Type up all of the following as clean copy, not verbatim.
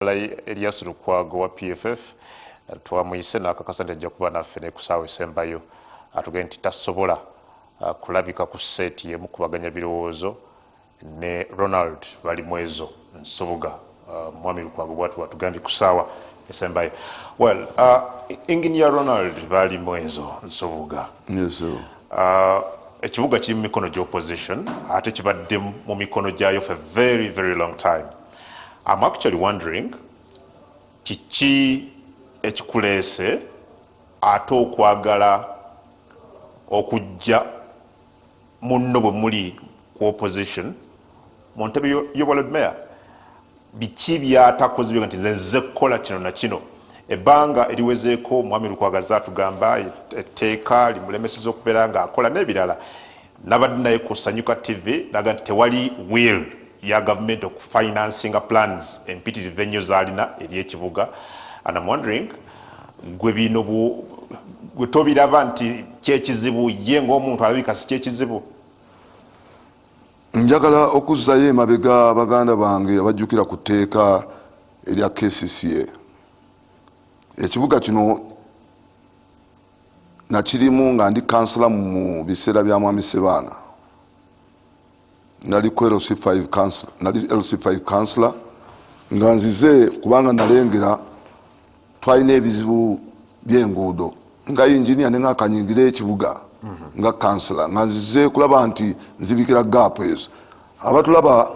Erias Lukwago wa PFF twamuyise n'akakasa nti ajja kuba naffe ne ku ssaawa esembayo. Atugambye nti tasobola kulabika ku set y'emu kubaganya birowoozo ne Ronald Balimwezo Nsubuga. Mwami Lukwago bwatu watugambye ku ssaawa esembayo. Well, Engineer Ronald Balimwezo Nsubuga. Yes, sir. Ekibuga kiri mu mikono gy'opposition, ate kibadde mu mikono gyayo for a very, very long time. I'm actually wondering kiki ekikuleese ate okwagala okujja munno bwe muli ku opposition mu ntebe y'obwa Lord Mayor. Biki byatakoze byo nti nze nze kukola kino na kino? Ebbanga eriwezeeko Mwami Lukwago atugamba etteeka limulemeseza okubeera ng'akola n'ebirala. Nabadde naye ku Sanyuka TV, naga nti tewali will ya gavumenti okufinancinga plans empitirivu ennyo z'alina eri ekibuga. And I'm wondering, gwe bino gwe tobiraba nti kyekizibu? Ye ng'omuntu alabika si kyekizibu. Njagala okuzzayo emabega baganda bange abajjukira ku tteeka erya KCCA. Ekibuga kino nakirimu nga ndi kansala mu biseera bya Mwami Sebaana. Nali ku LC5 council, nali LC5 councillor nga nzize kubanga nalengera twalina ebizibu by'enguudo nga engineer, ne ngakanyingira ekibuga nga kansala nga nzize kulaba nti nzibikira gap ezo. Abatulaba,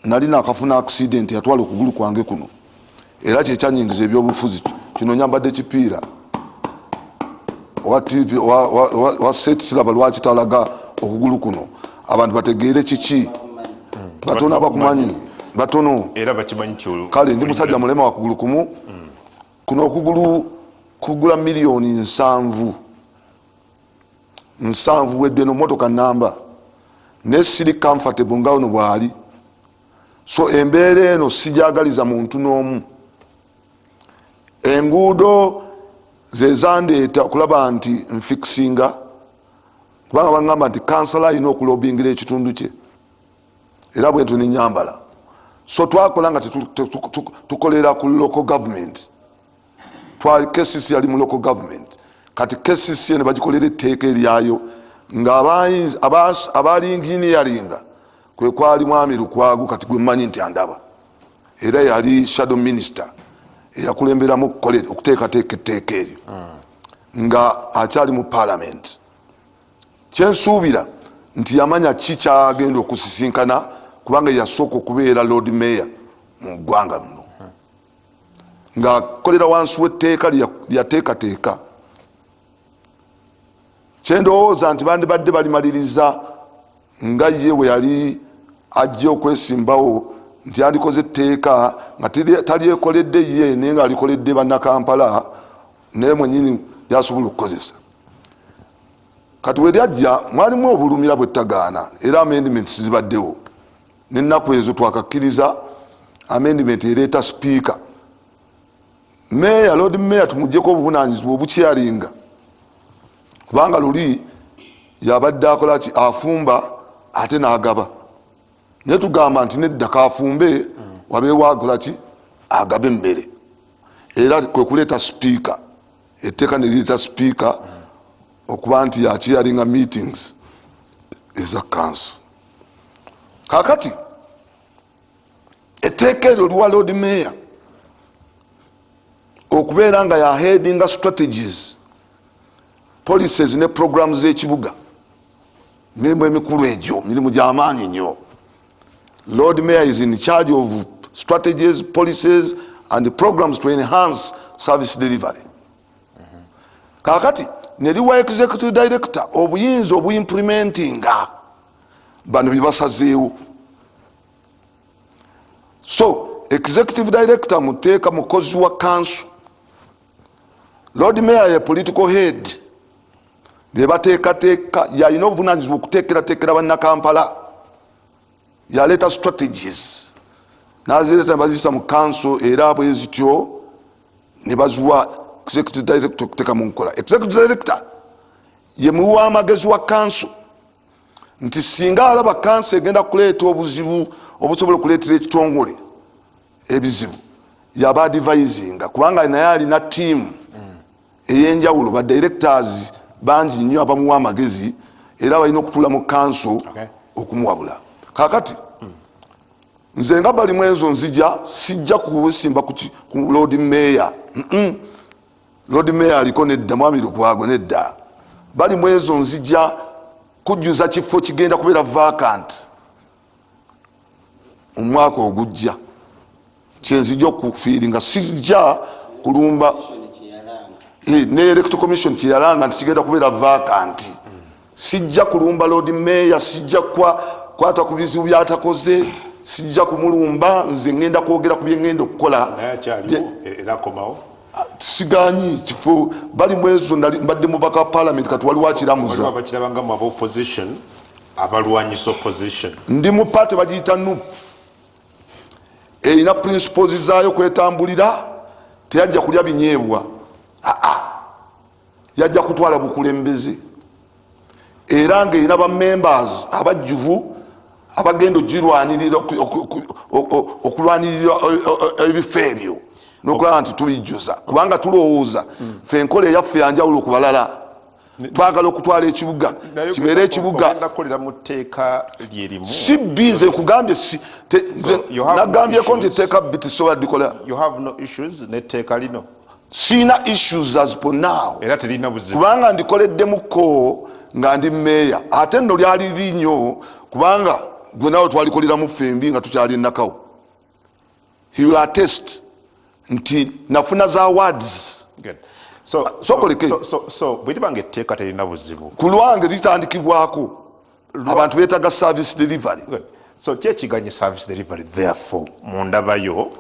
nali nakafuna accident yatwala okugulu kwange kuno, era kyekyanyingiza ebyobufuzi. Kino nyambadde kipiira owa TV wa set, siraba lwaki talaga okugulu kuno abantu bategeere kiki. Batono abakumanyi, batono. Era bakimanyi nti Kale ndi musajja mulema wa kugulu kumu. Kuno okugulu kugula miliyoni 70, 70 wedde no motoka namba, naye siri comfortable nga ono bwali. So embeera eno sijagaliza muntu n'omu. Enguudo zezandeeta okulaba nti nfixinga, kubanga bagamba nti kansala alina okulobingira ekitundu kye, era bwentyo nenyambala. So twakola nga tukolera ku local government. KCC yali mu local government. Kati KCC ne bagikolera etteeka eryayo nga abalingineeringa kwe kwali Mwami Lukwago, kati gwe mmanyi nti andaba, era yali shadow minister eyakulemberamu okuteekateeka etteeka eryo nga akyali mu parliament. Kyensuubira nti yamanya ki kyagenda okusisinkana, kubanga yasooka okubeera Lord Mayor mu ggwanga muno ng'akolera wansi w'etteeka lyateekateeka. Kyendowooza nti bandibadde balimaliriza nga ye bwe yali ajja okwesimbawo, nti yandikoze etteeka nga talyekoledde ye, naye nga alikoledde Bannakampala, naye mwenyini lyasobola okukozesa. Kati we lyajja mwalimu obulumira bwettagaana, era amendments zibaddewo. Nenaku ezo twakakkiriza amendment ereeta speaker. Meya, Lord Mayor, tumugjeko obuvunanyizibwa obukyaringa, kubanga luli yabadde akolaki? Afumba ate n'agaba. Naye tugamba nti nedda, kafumbe wabeewo akolaki? Agaba emmere. Era kwe kuleeta speaker, etteeka nerireeta speaker okuba nti yakyaringa meetings eza council. Kakati etteeka eryo liwa Lord Mayor okubeera nga yaheadinga strategies, policies ne programs z'ekibuga. Mirimu emikulu egyo mirimu gyamaanyi nnyo. Lord Mayor is in charge of strategies, policies and programs to enhance service delivery. Kakati neriwa executive director obuyinza obuimplementinga bano byebasazeewo. So executive director muteeka mukozi wa council. Lord Mayor ye political head, bebateekateeka, yalina obuvunanyizibwa okuteekerateekera Bannakampala. Yaleeta strategies, nazireeta nebaziyisa mu council, era bwe zityo ne baziwa executive director okuteeka mu nkola. Executive director ye muwi w'amagezi wa council, nti singa alaba council egenda kuleeta obuzibu obusobola okuleetera ekitongole ebizibu, Yaba advisinga, kubanga naye alina tiimu ey'enjawulo, ba directors bangi nnyo abamuwa amagezi, era balina okutuula mu council okumuwabula. Kakati nze nga Balimwezo nzija, sijja kusimba ku Lord Mayor. Lord Mayor aliko nedda, Mwami Lukwago nedda. Balimwezo nzija kujjuza kifo kigenda kubeera vacant omwaka ogujja, kyenzija okufillinga. Sijja kulumba. Ne Electoral Commission kyeyalanga nti kigenda kubeera vacant. Sijja kulumba Lord Mayor, sijja kwata ku bizibu byatakoze, sijja kumulumba. Nze ngenda kwogera ku byengenda okukola. Naye akyaliwo era akomawo. Siganyi kifo Balimwezo, mbadde mubaka wa parliament, kati waliwo akiramuza. Waliwo abakirabanga mu aba opposition, abalwanyisa opposition. Ndi mu party bagiyita NUP, erina principles zaayo kwetambulira. Teyajja kulya binyeebwa, aa, yajja kutwala bukulembeze, era nga erina bamembers abajjuvu abagenda ogirwanirira, okulwanirira ebifo ebyo nokulaba nti tubijjuza, kubanga tulowooza fe enkola eyaffe yanjawulo ku balala. Twagala okutwala ekibuga kibeere ekibuga. Ogenda kukolera mu tteeka lyerimu? Si bbi, nze nkugambye nagambyeko nti etteeka bbi tisobola dikola. You have no issues netteeka lino? Siina issues as for now. Era terina buzibu? Kubanga ndikoleddemuko nga ndi meeya, ate nno lyali binyo, kubanga gwe nawe twalikoleramu ffembi nga tukyali enakawo. He will attest nti nafuna za awards. Good. So, Sokoleke. So bwe liba nga etteeka terina buzibu, ku lwange litandikibwako, abantu beetaga service delivery. Good. So ki ekiganye service delivery therefore mundabayo,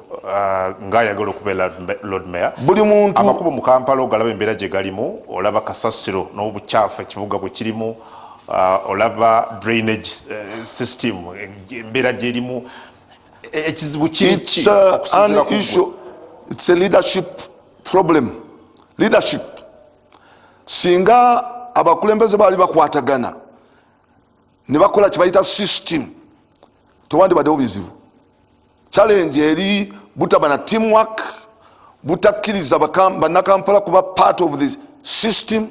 ng'ayagala okubeera Lord Mayor? Buli muntu Amakubo mu Kampala ogalaba embeera gye galimu, olaba kasasiro n'obukyafu ekibuga bwe kirimu, olaba drainage system embeera gyerimu. Ekizibu kiri ki It's okusinziira an ku ggwe? issue, it's a leadership problem, leadership. Singa abakulembeze baali bakwatagana ne bakola kyebayita system, tewandibaddewo bizibu. Challenge eri butaba na teamwork, butakkiriza bannakampala kuba part of the system.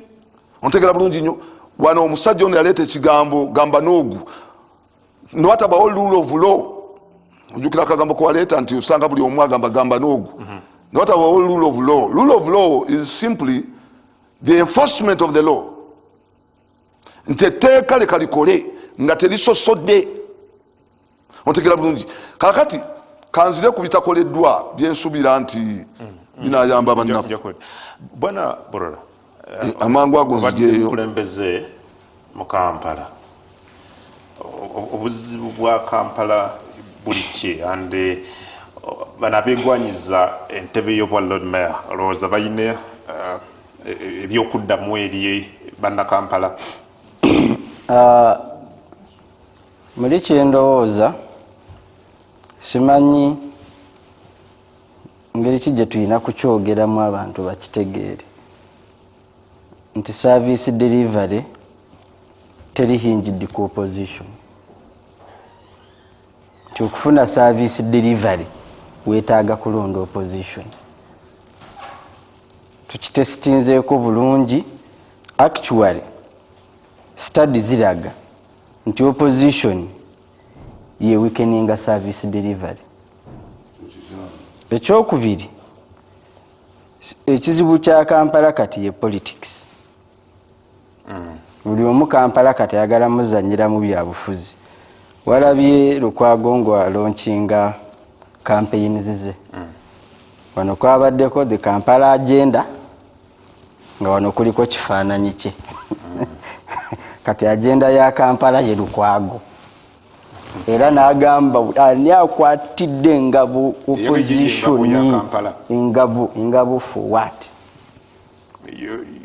Ontegera bulungi nnyo. Wano omusajja ono yaleeta ekigambo gamba noogu newatabawo rule of law. Ojjukira akagambo kewaleeta nti osanga buli omu agamba gamba noogu, newatabawo rule of law. Rule of law is simply the enforcement of the law, nti etteeka leka likole nga terisosodde. Ontegera bulungi. Kakati kanzire ku bitakoleddwa byensuubira nti binayamba bannaffe. Bwana Burora, Amangu ago obadde nzijeeyo. Mukulembeze mu Kampala. Obuzibu bwa Kampala buli ki? And bano abeegwanyiza entebe y'obwa Lord Mayor, olowooza balina ebyokuddamu eri bannakampala? Ah, muli kyendowooza, simanyi ngeri ki gye tulina kukyogeramu abantu bakitegeere nti service delivery teri hinged ku opposition, nti okufuna service delivery weetaaga kulonda opposition. Tukitesitinzeeko bulungi. Actually, study ziraga nti opposition ye weakeninga service delivery. Ekyokubiri, ekizibu kya Kampala kati ye politics. Buli omu Kampala kati ayagala muzanyiramu byabufuzi. Walabye Lukwago nga alaunchinga campaigns ze, wano kwabaddeko the Kampala agenda, nga wano kuliko kifaananyi kye. Kati agenda ya Kampala ye Lukwago, era n'agamba ani akwatidde engabo Engabo ya opposition. Kampala. Engabo, engabo for what?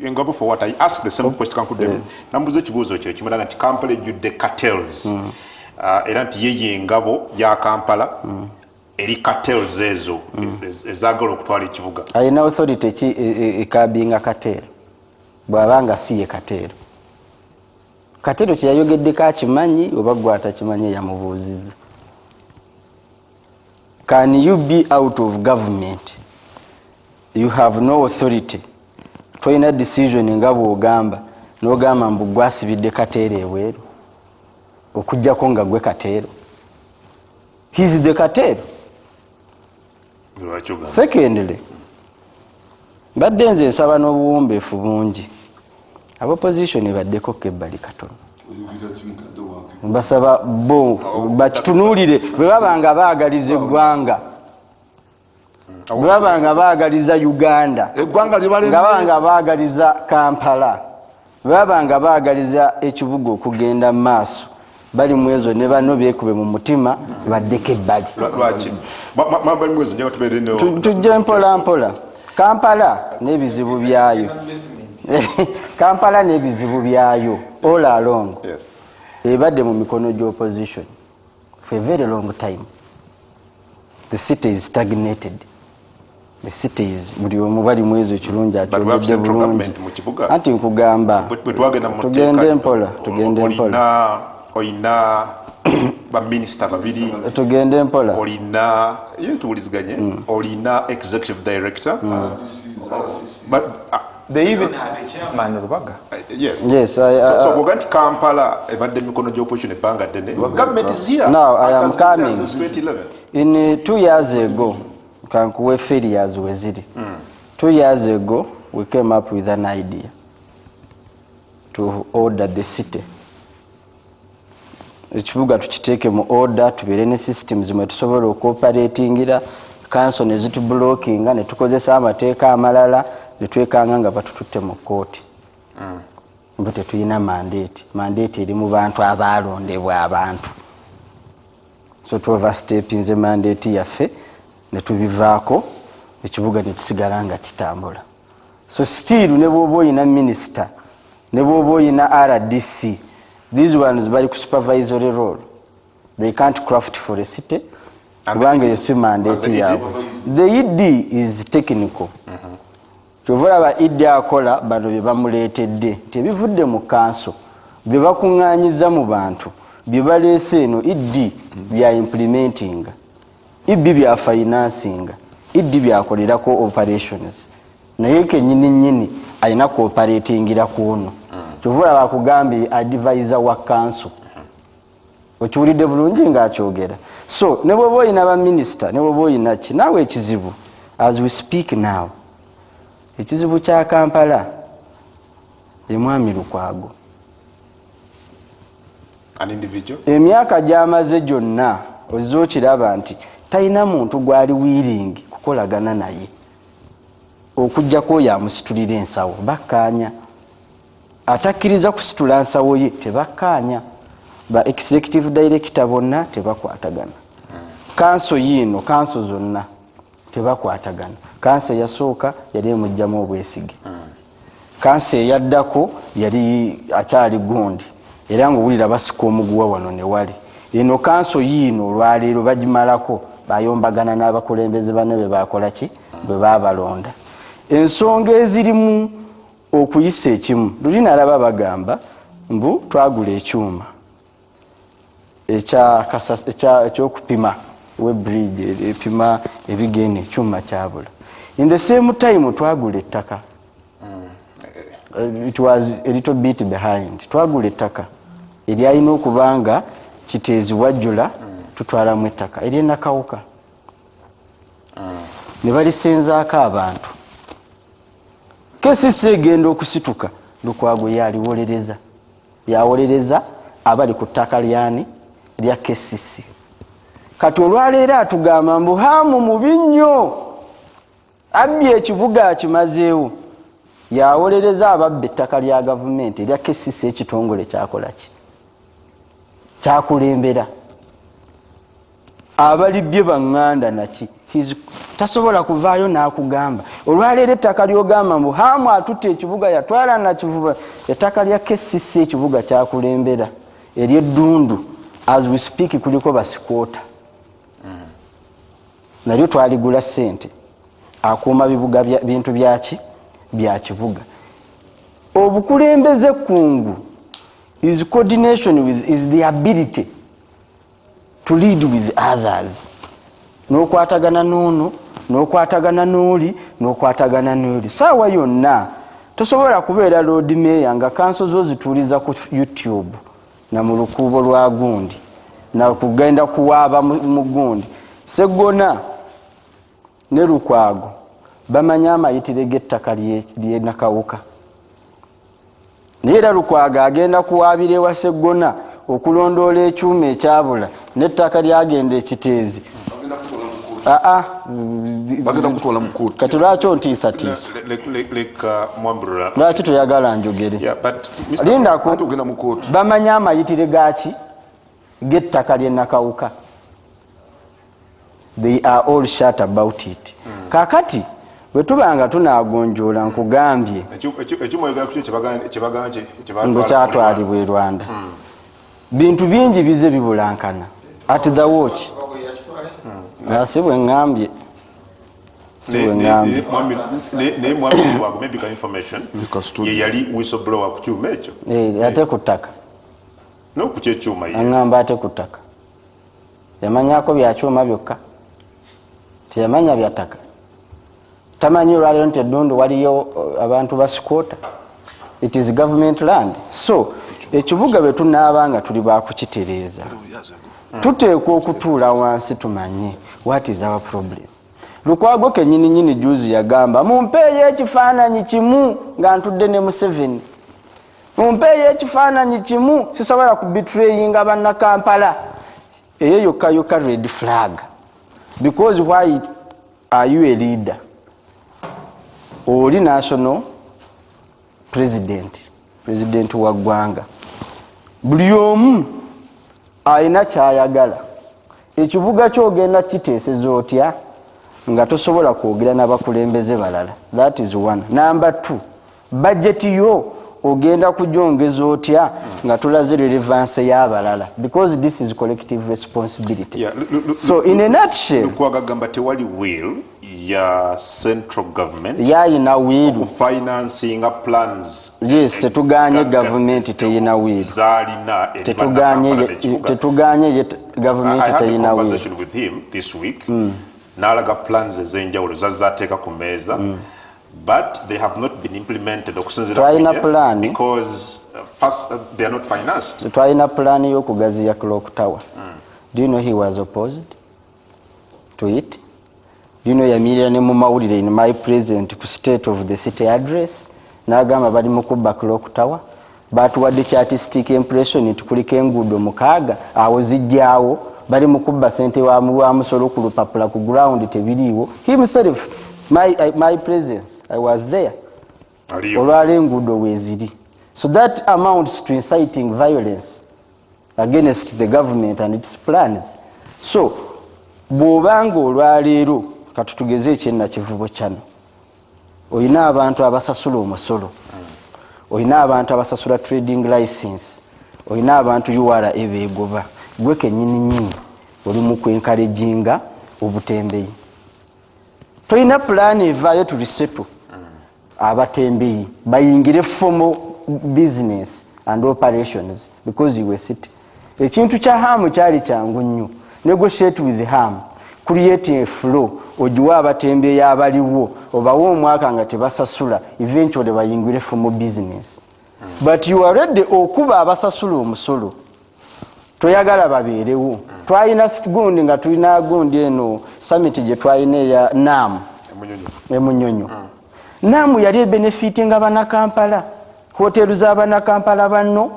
Engabo for what? I ask the same question. Kankuddemu, nambuza ekibuuzo kyo kimulaga nti Kampala ejjudde cartels. Era nti ye yengabo ya Kampala eri cartels ezo ezaagala okutwala ekibuga. Alina authority ki ekabinga cartel, bw'aba nga si ye cartel? Cartel kyeyayogeddeko akimanyi oba gwe atakimanyi yamubuuzizza? Can you be out of government? You have no authority, tolina decision nga bwogamba, nogamba mbu gwasibidde Kateero ebweru, okugjako nga gwe Kateero. He's the Kateero. Lwaki ogamba? Secondly, mbadde nze nsaba n'obuwombeefu bungi abopposition baddeko kebbali katono. Mbasaba bo bakitunuulire bwe baba nga baagaliza eggwanga, bwe baba nga baagaliza Uganda, eggwanga nga baba nga baagaliza Kampala, bwe baba nga baagaliza ekibuga okugenda mu maaso, bali mu ezo ne bano beekube mu mutima, baddeko ebbali. Lwaki bali mwezo? Njaga tubeere Tujje mpola mpola. Kampala n'ebizibu byayo, Kampala n'ebizibu byayo all along ebadde mu mikono gy'opposition for a very long time. The city is stagnated, the city is, buli omu bali mu ezo ekirungi But we have akyogedde central bulungi. government mu kibuga. Anti nkugamba, Bwe twagenda mu tugende tteeka, mpola, tugende mpola. Olina baminisita babiri. Tugende mpola. Olina ye tuwuliziganye, olina executive director, but They even had a chairman, Rubaga. Yes. Yes, So bw'oga nti Kampala ebadde mikono gy'opposition ebbanga ddene, government is here Now, I and am has been there coming. since 2011. In 2 years ago, kankuwe failures weziri. 2 years ago we came up with an idea to order the city, ekibuga tukiteeke mu order, tubeere ne systems mwe tusobola okuoperatingira. Kanso ne zitublockinga, ne tukozesa amateeka amalala, ne twekanga nga batututte mu kooti mbu tetulina mandate. Mandate eri mu bantu abalondebwa abantu. So tuoverstepinze mandate yaffe ne tubivaako, ekibuga ne kisigala nga kitambula. So still, ne bwoba oyina minisita, ne bwoba oyina RDC, these ones bali ku supervisory role. They can't craft for a city, kubanga eyo si mandate yaabwe. The ED is technical. Kyova olaba ED akola bano bye bamuleetedde, nti ebivudde mu kanso bye bakuŋŋaanyiza mu bantu, bye baleese eno, ED bya implementinga, ED bya financinga, ED byakolerako operations, naye kenyini nyini alina kuoperatingira ku ono. Kyova olaba akugambye advisor wa kanso, okiwulidde bulungi ng'akyogera. So ne bwoba oyina baminisita, ne bwoba oyina ki, naawe ekizibu as we speak now, ekizibu kya Kampala ye mwami Lukwago. An individual. Emyaka gy'amaze gyonna ozze okiraba nti talina muntu gwali willing kukolagana naye okugjako oyo amusitulira ensawo. Bakkaanya, atakkiriza kusitula nsawo ye tebakkaanya. Ba executive director bonna tebakwatagana. Kanso yiino, kanso zonna tebakwatagana. Kanso eyasooka yali emugjamu obwesige, kanso eyaddako yali akyali gundi, era ngaowulira basika omuguwa wano ne wali. Eno kanso yiino olwaleero bagimalako, bayombagana n'abakulembeze banne bwe bakola ki, bwe babalonda. Ensonga ezirimu okuyisa ekimu, luli nalaba bagamba mbu twagula ekyuma ekyokupima weighbridge epima ebigenda, ekyuma kyabula. In the same time twagula ettaka. It was a little bit behind. Twagula ettaka eryalina okuba nga Kiteezi wajjula, tutwalamu ettaka eryenakawuka ne balisenzaako abantu. KCC egenda okusituka, Lukwago yaliwolereza, yawolereza abali ku ttaka lyani? Lya KCC. Kati olwaleero atugamba mbu Hamu mubi nnyo, abbye ekibuga, akimazeewo. Yawolereza ababba ettaka lya gavumenti erya KCC, ekitongole kyakolaki, kyakulembera. Abalibye baŋŋanda naki? Tasobola kuvaayo n'akugamba. Olwaleero ettaka lyogamba mbu Hamu atutte ekibuga, yatwala nakivuba, ettaka lya KCC, ekibuga kyakulembera, eryeddundu, as we speak kuliko basquatter. Nalyo twaligula sente. Akuuma bibuga, bintu byaki, bya kibuga. Obukulembeze kungu is coordination with, is the ability to lead with others. N'okwatagana n'ono, n'okwatagana n'oli, n'okwatagana n'oli. Saawa yonna tosobola kubeera Lord Mayor nga council zo zituuliza ku YouTube na mu lukuubo lwa gundi nakugenda kuwaaba mu gundi. Seggona ne Lukwago bamanyi amayitire g'ettaka lyenakawuka, naye era Lukwago agenda kuwaabira ewa Seggona okulondoola ekyuma ekyabula n'ettaka lyagenda ekiteezi. Aa. Bagenda kutwala mu kooti. Kati lwaki ontiisatiisa? Leka Mwambulula. Lwaki toyagala njogere? Yeah, but Mr. Lindako. Anti ogenda mu kooti. Bamanyi amayitire gaki g'ettaka lyenakawuka. They are all shut about it. Kakati bwe tuba nga tunagonjoola, nkugambye, Ekimwogera kukyo kyebagamba ngo kyatwalibwa e Rwanda. Bintu bingi bize bibulankana at the watch. Ah, si bwe ŋŋambye, si bwe ŋŋambye. Naye mwami Lukwago, maybe ka information, Custodian. ye yali whistleblower ku kyuma ekyo. Eh, ate ku ttaka. N'okukyekyuma ye. Aŋŋamba ate ku ttaka yamanyako byakyuma byokka, teyamanya bya ttaka. Tamanyi olwaleero nti eddundu waliyo abantu basquatter. It is government land. So ekibuga bwe tunaaba nga tuli bakukitereeza, tuteekwa okutuula wansi tumanye what is our problem. Lukwago kenyini nyini juzi yagamba, "Mumpeeyo ekifaananyi kimu nga ntudde ne Museveni, mumpeeyo ekifaananyi kimu, sisobola kubetrayinga bannakampala." Eyo yokka yokka red flag, because why are you a leader? Oli national president, president wa ggwanga. Buli omu alina kyayagala. Ekibuga kyogenda kiteeseza otya nga tosobola kwogera n'abakulembeze balala? That is one. Number two, budget yo ogenda kugyongeza otya nga tulaze relevance y'abalala? Because this is collective responsibility. Yeah, So in a nutshell, Lukwago agamba tewali will ya central government yayina will. Okufinancinga plans. Yes, tetuganye gavumenti teyina will. Zaalina eri Tetuganye. bannakampala n'ekibuga. Tetuganye ye gavumenti I had a teyina will. conversation with him this week. N'alaga plans ez'enjawulo zazze ateeka ku mmeeza, but they have not been implemented okusinziira ku Twalina ye, plan. because first, they are not financed. Twalina pulaani y'okugaziya Clock Tower. Do you know he was opposed to it? Do you know yamirira ne mu mawulire in my present ku State of the City Address n'agamba bali mu kubba Clock Tower, batuwadde kya artistic impression nti kuliko enguudo 6, awo zijjaawo, bali mu kubba sente wa musolo ku lupapula, ku ground tebiriiwo. Himself, my presence, I was there. Aliyo. Olwala enguudo weeziri. So that amounts to inciting violence against the government and its plans. So bw'obanga olwaleero, katutugeze ekyenakivubo kyano, olina abantu abasasula omusolo, olina abantu abasasula trading license, olina abantu URA beegoba, gwe kenyini nyini oli mu kwencouraginga obutembeyi. Tolina pulaani evaayo tuliseto abatembeyi bayingire formal business and operations, because you were city. Ekintu kya Hamu kyali kyangu nnyo. Negotiate with Ham, create a flow, ogiwe abatembeyi abaliwo, obawe omwaka nga tebasasula, eventually bayingire formal business. But you are ready okuba abasasula omusolo toyagala babeerewo. Twalina gundi nga tulina gundi eno summit gye twalina eya Nam. Emunyonyo. Emunyonyo. Naamu yali ebenefitinga bannakampala. Hotelu z'abannakampala banno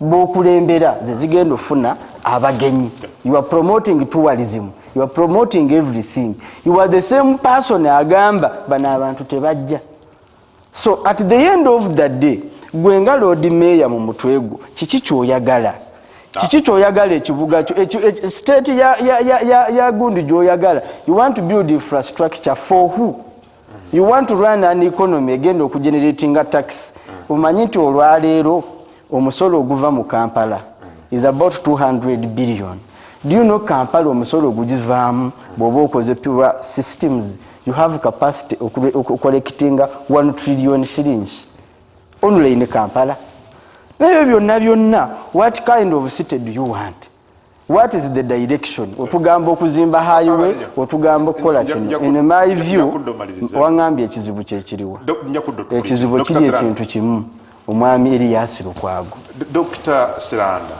bokulembera ze zigenda ofuna abagenyi. You are promoting tourism, you are promoting everything. You are the same person agamba bano abantu tebajja. So at the end of the day, gwe nga Lord Mayor, mu mutwe gwo kiki kyoyagala? Kiki kyoyagala ekibuga kyo? State ya gundi gyoyagala. You want to build infrastructure for who? You want to run an economy egenda okugeneratinga tax. Omanyi nti olwaleero omusolo oguva mu Kampala is about 200 billion. Do you know Kampala omusolo ogugivaamu, bw'oba okoze pure systems, you have capacity okucollectinga 1 trillion shillings only in Kampala? Ebyo byonna byonna, what kind of city do you want? What is the direction? Otugamba okuzimba highway, otugamba okukola kino. In my view, wangambye ekizibu kyekiriwa. Ekizibu kiri ekintu kimu, omwami Erias Lukwago. Dr. Siranda,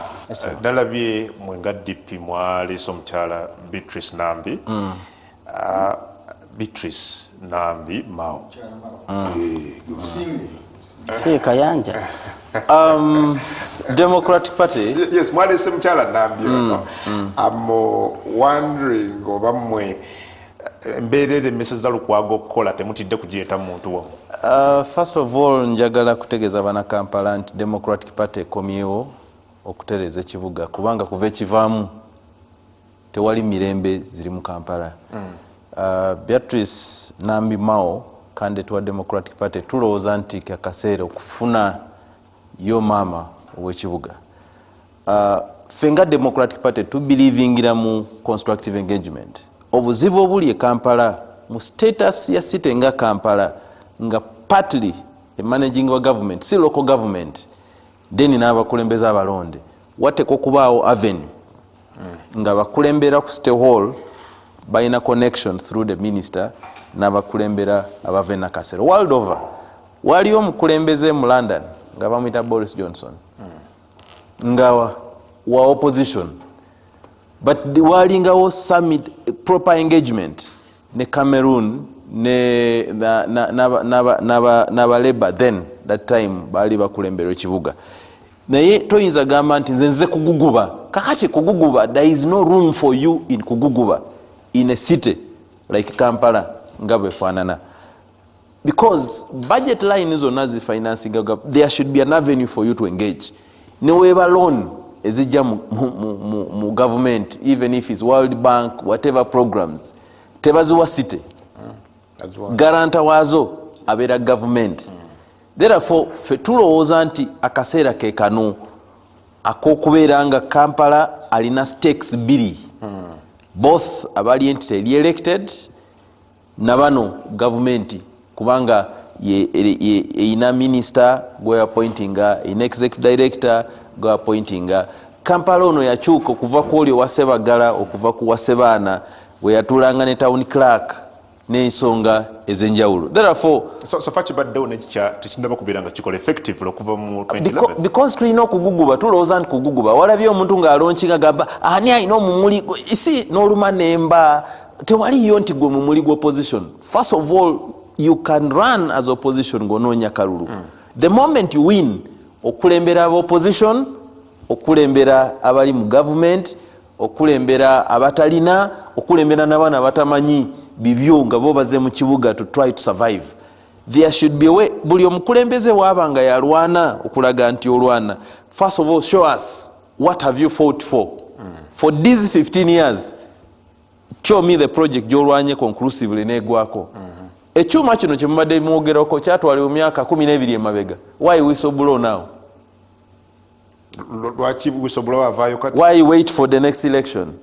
nalabye mwenga DP mwaleese omukyala Beatrice Nambi. Beatrice Nambi Mao. Si Kayanja. Democratic Party. Yes, mwaleese mukyala Nambi ono. I'm wondering oba mmwe embeera eremeseza Lukwago okukola temutidde kugireeta muntu wamu. First of all, njagala kutegeeza Bannakampala nti Democratic Party ekomyewo okutereeza ekibuga, kubanga kuva ekivaamu tewali mirembe ziri mu Kampala. Beatrice Nambi Mao, candidate wa Democratic Party, tulowooza nti kakaseera okufuna yo maama ow'ekibuga. Ffe nga Democratic Party tubelievingira mu constructive engagement. Obuzibu obuli e Kampala mu status ya city nga Kampala, nga partly e managing wa government, si local government, then n'abakulembeze abalonde, wateekwa okubaawo avenue nga bakulembera ku City Hall balina connection through the minister n'abakulembera abava e Nakasero. World over, waliwo omukulembeze mu London nga bamuyita Boris Johnson, nga wa opposition, but walingawo summit, proper engagement ne Cameroon n'abaleba. Then that time baali bakulembera ekibuga, naye toyinza gamba nti nze nze kuguguba. Kakati kuguguba, there is no room for you in kuguguba in a city like Kampala nga bwefaanana, because budget line zonna zifinancinga. There should be an avenue for you to engage. Neweeba loan ezijja mu government, even if it's World Bank, whatever programs, tebaziwa city, guarantor waazo abeera government. Therefore fe tulowooza nti akaseera ke kano ak'okubeera nga Kampala alina stakes bbiri, both abali entity eri elected nabano gavumenti, kubanga eyina minister gweappointinga, eyina executive director gweappointinga. Kampala ono yakyuka okuva ku oli owasebagala, okuva ku wasebaana weyatulanga ne town clerk n'ensonga ez'enjawulo. Therefore So far kibaddewo tekinaba kubeera nga kikola effectively okuva mu 2011. Because tulina okuguguba, tulowooza nti kuguguba. Walabye omuntu ng'alaunchinga gamba ani alina omumuli si n'oluma nemba, tewaliyo nti gwe mumuli gw'opposition. First of all, you can run as opposition ng'onoonya kalulu. The moment you win, okulembera aba opposition, okulembera abali mu government, okulembera abatalina, okulembera n'abaana abatamanyi bibyo nga bo baze mu kibuga to try to survive. There should be a way. Buli omukulembeze waaba nga yalwana okulaga nti olwana, first of all show us what have you fought for these 15 years. Show me the project gyolwanye conclusively negwako. Ekyuma kino kyemubadde mwogerako kyatwalibwa mu myaka 12 emabega. Why whistle now? Lwaki whistleblower avaayo kati? Why wait for the next election?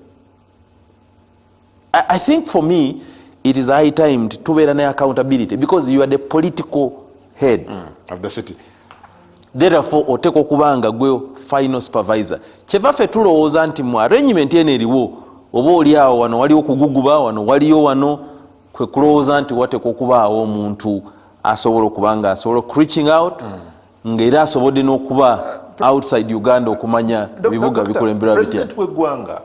I think for me it is high time tubeera ne accountability, because you are the political head of the city. Therefore oteekwa okuba nga gwe final supervisor. Kyeva ffe tulowooza nti mu arrangement eno eriwo, oba oli awo wano waliwo kuguguba, wano waliyo wano, kwe kulowooza nti wateekwa okubaawo omuntu asobola okuba nga asobola reaching out, ngaera asobodde n'okuba outside Uganda okumanya ebibuga bikulemberwa bitya. President w'eggwanga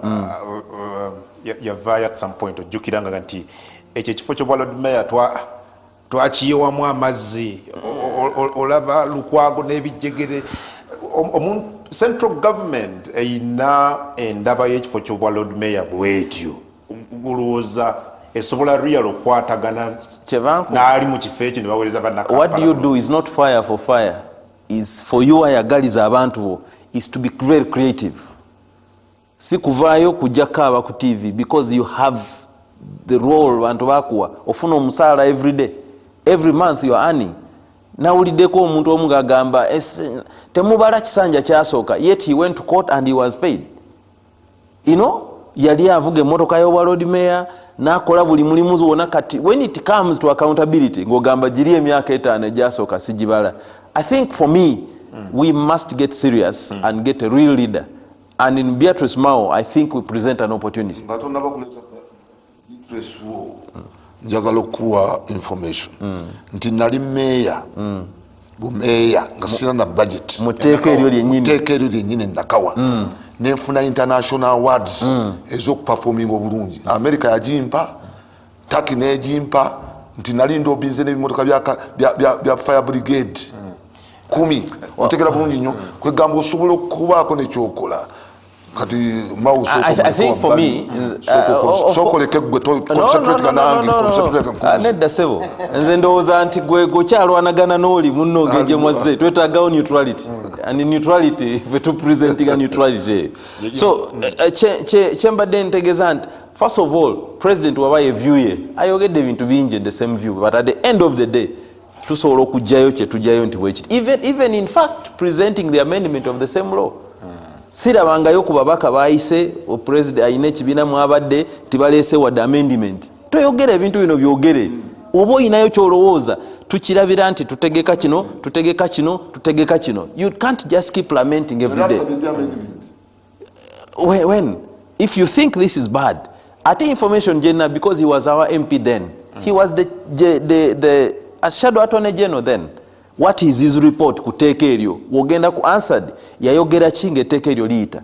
yavaayo at some point, ojjukiranga nti ekyo ekifo ky'obwa Lord Mayor twakiyiwamu amazzi. Olaba Lukwago n'ebijegere. Central government eyina endaba y'ekifo ky'obwa Lord Mayor bwetyo, olowooza esobola real okukwatagana n'ali mu kifo ekyo ne baweereza bannakampala? What do you do is not fire for fire, is for you ayagaliza abantu bo, is to be very creative, si kuvaayo kujja kaaba ku TV, because you have the role. Bantu bakuwa, ofuna omusaala every day, every month you are earning. Nawuliddeko omuntu omu ng'agamba temubala kisanja kyasooka, yet he went to court and he was paid. Yali avuga emmotoka y'obwa Lord Mayor n'akola buli mulimu wona. Kati when it comes to accountability, ng'ogamba giri emyaka 5 egyasooka sigibala. I think for me, we must get serious and get a real leader. And in Beatrice Mao, I think we present an opportunity. Nga tonaba kuleeta Beatrice wo, njagala okuwa information nti nali meeya, bumeeya, nga sina na budget. Mu tteeka eryo lyennyini. Teeka eryo lyennyini nakawa, nenfuna international awards ez'okuperforminga obulungi. America yagimpa, Turkey negimpa, nti nali ndobinze n'ebimotoka bya fire brigade 10. Otegera bulungi nnyo, kwegamba osobola okubaako nekyokola. Kati I think for me, sokoleke gwe concentrate nange, concentrate. Nedda sebo, nze ndowooza nti gwe gokyalwanagana n'oli munno ogejje mwazze, twetaagawo neutrality, and neutrality fe tupresentinga neutrality eyo. So kyembadde ntegeeza nti first of all, president waba ye view ye ayogedde ebintu bingi in the same view, but at the end of the day tusobola okugjayo kyetugjayo nti bwekiti, even in fact presenting the amendment of the same law. Sirabangayo ku babaka bayise, president ayina ekibiina mwabadde tibaleese wadde amendment. Toyogera ebintu bino, byogere oba oyinayo kyolowooza. Tukirabira nti tutegeka kino, tutegeka kino, tutegeka kino. You can't just keep lamenting every day. When if you think this is bad, ate information jenna, because he was our MP then, he was the shadow attorney general then, what is his report ku tteeka eryo? Wogenda ku answered, yayogera ki ngaetteeka eryo liyita?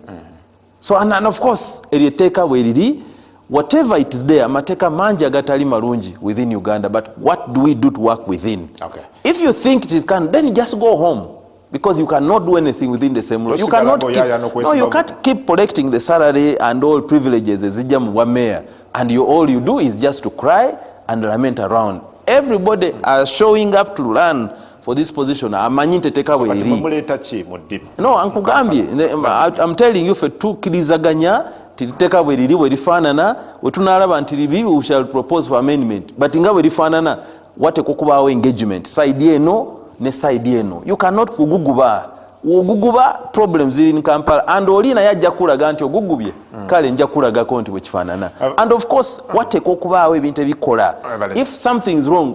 So and of course eryo etteeka bwe riri, whatever it is there, amateeka mangi agatali malungi within Uganda, but what do we do to work within? Okay. If you think it is can, then just go home, because you cannot do anything within the same law. You cannot keep, no, you can't keep collecting the salary and all privileges ezijja mu bwa mayor, and all you do is just to cry and lament around. Everybody are showing up to run for this position amanyi nti etteeka bwe Kati riri. Muleeta ki mu ddibu? No, nkugambye, I'm telling you, ffe tukkirizaganya nti etteeka bwe riri, bwe lifaanana, bwe tunaalaba nti libi, we shall propose for amendment, but nga bwe lifaanana, wateekwa okubaawo engagement side eno ne side eno. You cannot kuguguba oguguba. Problems ziri in Kampala, and oli naye ajja kulaga nti ogugubye. Kale nja kulagako nti bwe kifaanana, and of course wateekwa okubaawo ebintu ebikola. If something is wrong,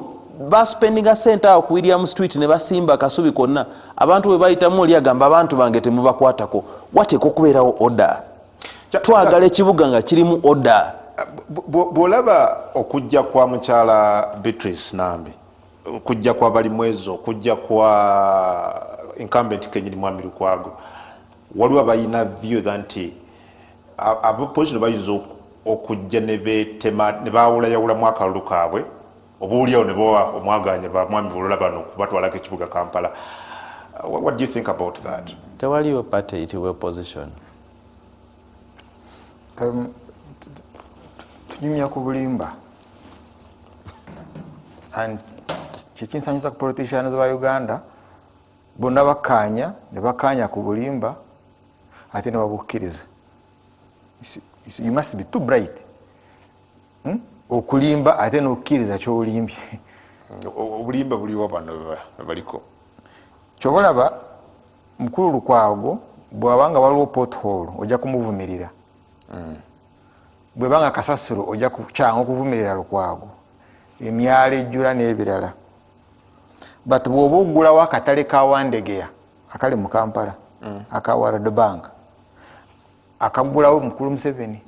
baspendinga sente awo ku William Street ne basimba akasubi konna, abantu bwe bayitamu, oli agamba abantu bange temubakwatako. Wateekwa okubeerawo order. Twagala ekibuga nga kirimu order. Bw'olaba okujja kwa mukyala Beatrice Nambi, okujja kwa Balimwezo, okujja kwa incumbent kenyini Mwami Lukwago, waliwo abalina view ga nti abopposition bayinza okujja ne betema ne baawulayawulamu akalulu kaabwe, oba oliawo ne bawa omwaganya bamwami Bulola bano kubatwalako ekibuga Kampala. What do you think about that? Tewaliwo party eyitibwa opposition. Tunyumya ku bulimba, and kyekinsanyusa ku politicians ba Uganda, bonna bakkaanya ne bakkaanya ku bulimba ate ne babukkiriza. You must be too bright, Okulimba ate n'okkiriza kyolimbye. Obulimba buliwo, bano baliko. Kyova olaba mukulu Lukwago bw'abanga waliwo pothole ojja kumuvumirira, bwebanga kasasiro ojja kyanga okuvumirira Lukwago, emyalo ejjula n'ebirala. But bw'oba oggulawo akatale ka Wandegeya akali mu Kampala, aka World Bank, akaggulawo mukulu Museveni,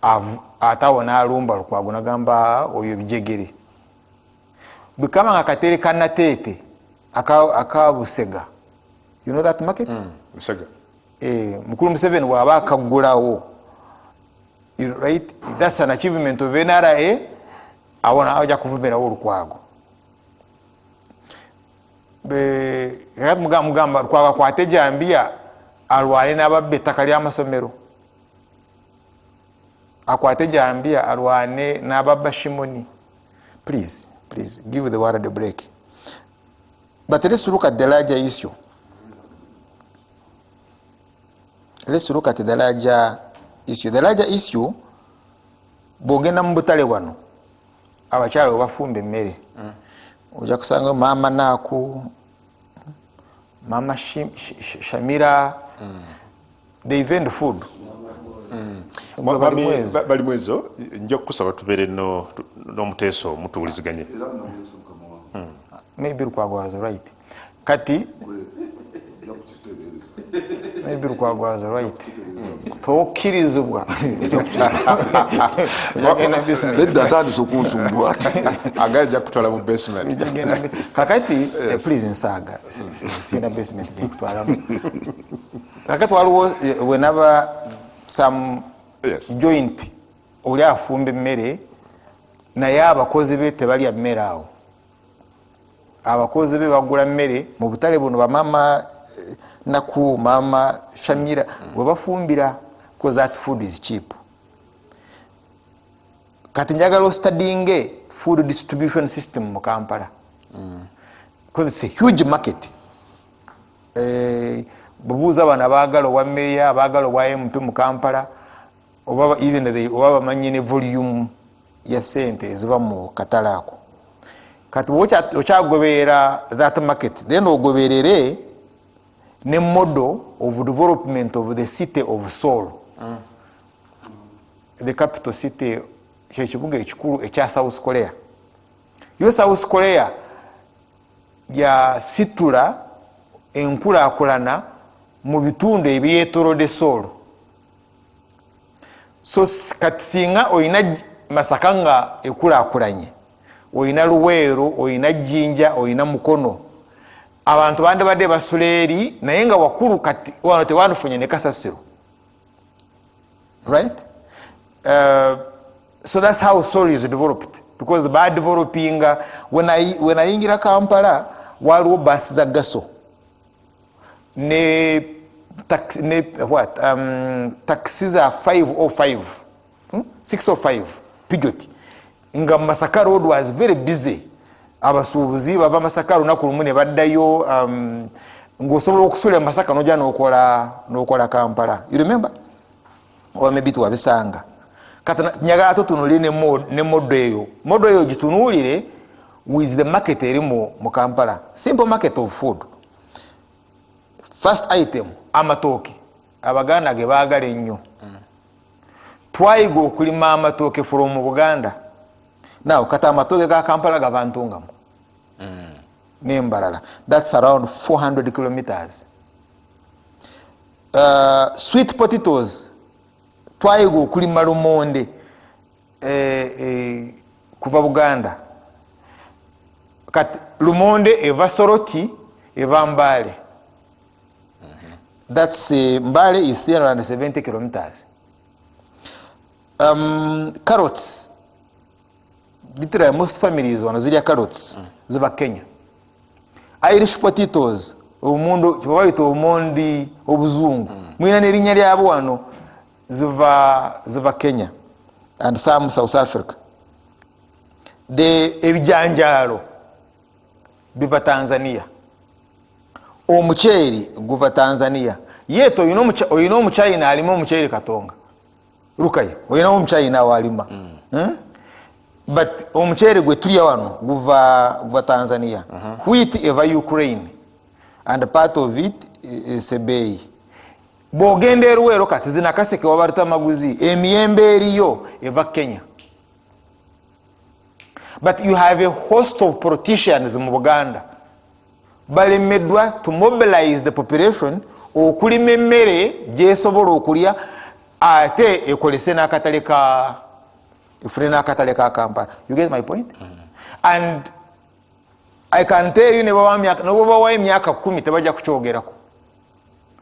ate awo n'alumba Lukwago nagamba oyo bijegere. Bwe kaba nga akatere ka Nateete aka Busega, you know that market? Busega. Mukulu Museveni bw'aba akaggulawo, right, that's an achievement of NRA, awo nawe ajja kuvumirawo Olukwago. Kakati mugamba Lukwago akwate jambiya alwane n'ababba ettaka ly'amasomero, akwate jambiya alwane n'ababba Shimoni. Please, please give the world a break. But let's look at the larger issue. Let's look at the larger issue. The larger issue, bw'ogenda mu butale wano abakyala we bafumba emmere, ojja kusanga maama Naaku, maama Shamira, they vend food. Balimwezo, nja kukusaba tubeere n'omuteeso mutuwuliziganye. Maybe Lukwago was right. Kati Maybe Lukwago was right. Tokkirizibwa. Nedda atandise okunsumbuwa. Agajja kutwala mu basement. Kakati, please nsaaga, sina basement gyekutwalamu. Kakati waliwo wenaba some joint oli afumba emmere, naye abakozi be tebalya mmere awo. Abakozi be bagula mmere mu butale buno, bamama Naku, mama Shamira, bwe bafumbira, because that food is cheap. Kati njagala ostudyinge food distribution system mu Kampala, because it's a huge market. Bubuuza bano abaagala obwa meeya, abaagala obwa MP mu Kampala, oba even oba bamanyi ne volume ya sente eziva mu katale ako. Kati okyagoberera that market, then ogoberere ne model of development of the city of Seoul, the capital city, kyekibuga ekikulu ekya South Korea. Yo South Korea yasitula enkulaakulana mu bitundu ebyetoolodde Seoul. So kati singa olina Masaka nga ekulaakulanye, olina Luweero, olina Jjinja, olina Mukono, abantu bandibadde basula eri, naye nga wakulu. Kati wano tewandifunye ne kasasiro, right? So that's how Seoul is developed, because badevelopinga when ayingira Kampala, waliwo basi za Gaso ne taxi, ne what, taxi za 505, 605 Peugeot, nga Masaka Road was very busy. Abasuubuzi bava Masaka lunaku lumu ne baddayo, ng'osobola okusula e Masaka nojja n'okola Kampala. You remember, oba maybe tuwabisanga. Kati njagala tutunuulire ne model eyo, model eyo gitunuulire with the market eri mu Kampala. Simple market of food. First item, amatooke. Abaganda ge baagala ennyo. Twayiga okulima amatooke from Buganda. Now kati amatooke ga Kampala gava Ntungamu n'Embalala. That's around 400 kilometers. Sweet potatoes, twayiga okulima lumonde kuva Buganda. Kati lumonde eva Soroti, eva Mbale. That's Mbale is 370 kilometers. Carrots, literally most families wano zirya carrots, ziva Kenya. Irish potatoes, omundo kyebayita obumondi obuzungu, mwina n'erinnya lyabwo wano, ziva Kenya and some South Africa. The ebijanjaalo biva Tanzania, omuceeri guva Tanzania. Yeto oyina omuchina alima omuceeri Katonga Rukaye, oyina omuchina walima, But omuceeri gwe tulya wano guva Tanzania. Wheat eva Ukraine and part of it is ebeeyi. Bw'ogenda eRuweero kati zinakaseke wabaluta maguzi, emiyembe eriyo eva Kenya. But you have a host of politicians mu Buganda balemeddwa to mobilize the population okulima emmere gyesobola okulya, ate ekolese n'akatale ka, efune n'akatale ka Kampala. You get my point? And I can tell you, ne bwebawa emyaka 10, tebajja kukyogerako.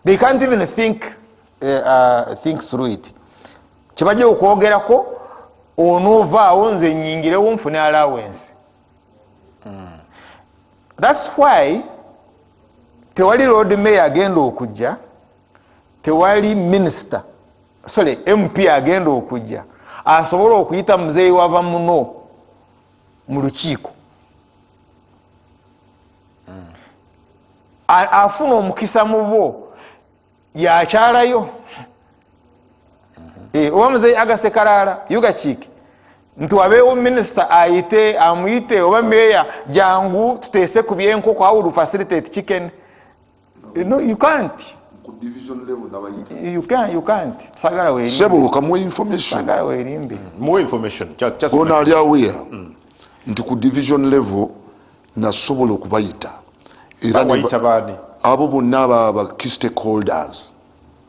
They can't even think through it. Kyebajja okwogerako, onoovaawo nze nyingirewo nfune allowance. That's why tewali Lord Mayor agenda okujja, tewali minister, sorry, MP agenda okujja asobola okuyita muzeeyi wava muno mu lukiiko. Afuna omukisa mu bo yakyalayo. Oba muzeeyi agasekalaala yugakiike nti wabeewo minisita ayite, amuyite, oba meeya, jangu tuteese ku byenkoko, how would facilitate chicken? No, you can't. Ku division level nabayita. You can't. Sagala weerimbe. Sebo, kamuwe information. Sagala weerimbe. More information. Just Ono ali aware nti ku division level nasobola okubayita. Era Wayita baani? Abo bonna aba key stakeholders.